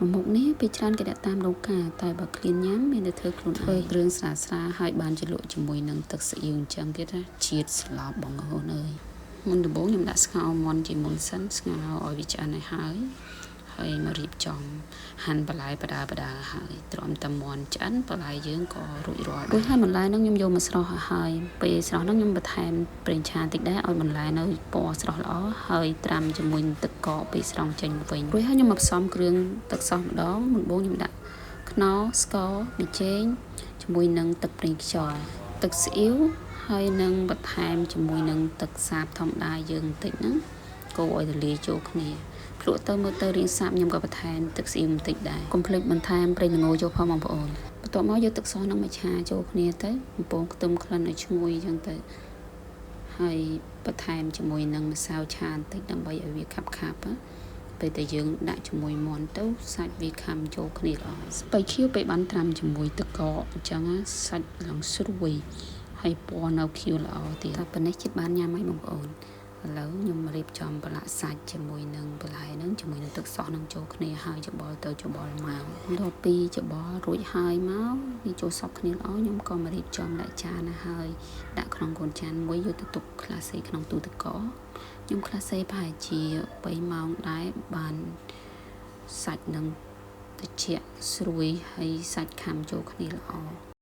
មុខនេះពេលច្រើនគេដាក់តាមរោងការតែបើឃ្លានញ៉ាំមានតែធ្វើខ្លួនធ្វើគ្រឿងស្រាលស្រាលហើយបានជ្រលក់ជាមួយនឹងទឹកស៊ីអ៊ីវអញ្ចឹងទៀតណាជាតិស្លាប់បងប្អូនអើយមុនដំបូងខ្ញុំដាក់ស្ងោរមាន់ជាមុនសិនស្ងោរឲ្យវាឆ្អិនឲ្យហើយហើយមករៀបចំហាន់បន្លែបដាបដាហើយទ្រាំតែមាន់ឆ្អិនបន្លែយើងក៏រួចរាល់រួចហើយបន្លែហ្នឹងខ្ញុំយកមកស្រស់ឲ្យហើយពេលស្រស់ហ្នឹងខ្ញុំបន្ថែមប្រេងឆាតិចដែរឲ្យបន្លែនៅពណ៌ស្រស់ល្អហើយត្រាំជាមួយនឹងទឹកកកពេលស្រង់ចេញមកវិញរួចហើយខ្ញុំមកផ្សំគ្រឿងទឹកសោសម្ដងមុនដំបូងខ្ញុំដាក់ខ្នុរស្ករប៊ីចេងជាមួយនឹងទឹកប្រេងខ្យល់ទឹកស៊ីអ៊ីវហើយនឹងបន្ថែមជាមួយនឹងទឹកសាបធម្មតាយើងបន្តិចហ្នឹងកូរឲ្យរលាយចូលគ្នាភ្លក់ទៅមើលទៅរៀងសាបខ្ញុំក៏បន្ថែមទឹកស៊ីអ៊ីវបន្តិចដែរកុំភ្លេចបន្ថែមប្រេងល្ងចូលផងបងប្អូនបន្ទាប់មកយកទឹកសហ្នឹងមកឆាចូលគ្នាទៅបំពងខ្ទឹមក្លិនឲ្យឈ្ងុយអញ្ចឹងទៅហើយបន្ថែមជាមួយនឹងម្សៅឆាបន្តិចដើម្បីឲ្យវាខាប់ខាប់ពេលតែយើងដាក់ជាមួយមាន់ទៅសាច់វាខាំចូលគ្នាល្អស្ពៃខៀវពេលបានត្រាំជាមួយទឹកកកអញ្ចឹងសាច់ឡើងស្រួយហើយពណ៌នៅខៀវល្អទៀតតែប៉ុណ្ណេះចិត្តបានញ៉ាំហើយបងប្អូនឥឡូវខ្ញុំរៀបចំប្រឡាក់សាច់ជាមួយនឹងបន្លែហ្នឹងជាមួយនឹងទឹកសោះហ្នឹងចូលគ្នាហើយច្បល់ទៅច្បល់មកដល់ពីច្បល់រួចហើយមកវាចូលសព្វគ្នាល្អខ្ញុំក៏មករៀបចំដាក់ចានណាហើយដាក់ក្នុងកូនចានមួយយកទៅទុកក្លាសេក្នុងទូទឹកកកខ្ញុំក្លាសេប្រហែលជា3ម៉ោងដែរបានសាច់នឹងត្រជាក់ស្រួយហើយសាច់ខាំចូលគ្នាល្អ។